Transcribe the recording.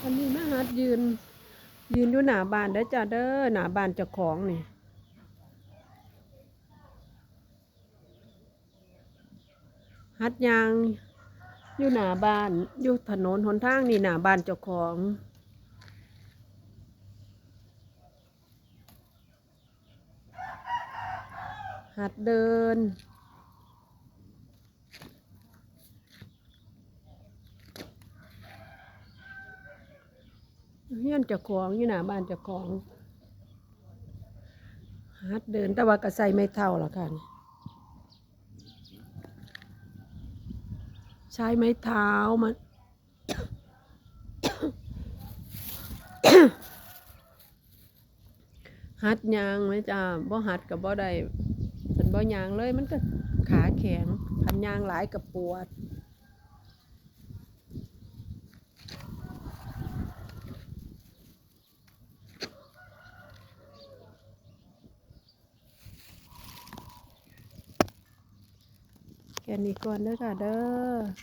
ອັນນີ້ມາຫັດຢືນ ຢືນຢູ່ໜ້າບ້ານເດີຈ້າເດີ ໜ້າບ້ານເຈົ້າຂອງນີ້ ຫັດຍ່າງຢູ່ໜ້າບ້ານ ຢູ່ຖະໜົນຫົນທາງນີ້ ໜ້າບ້ານເຈົ້າຂອງ. ຫັດເດີນ ເຮືອນເຈົ້າຂອງ ຢູ່ໜ້າບ້ານເຈົ້າຂອງ ຫັດເດີນ ແຕ່ວ່າກໍໃສ່ໄມ້ເທົ້າລະຄັນ ໃຊ້ໄມ້ເທົ້າມາ ຫັດຍ່າງແມ່ນຈ້າ ບໍ່ຫັດກໍບໍ່ໄດ້ ຄັນບໍ່ຍ່າງເລີຍມັນກໍຂາແຂງ ຄັນຍ່າງຫຼາຍກໍປວດ. ແຄ່ນີ້ກ່ອນເດີຄ່ະເດີ.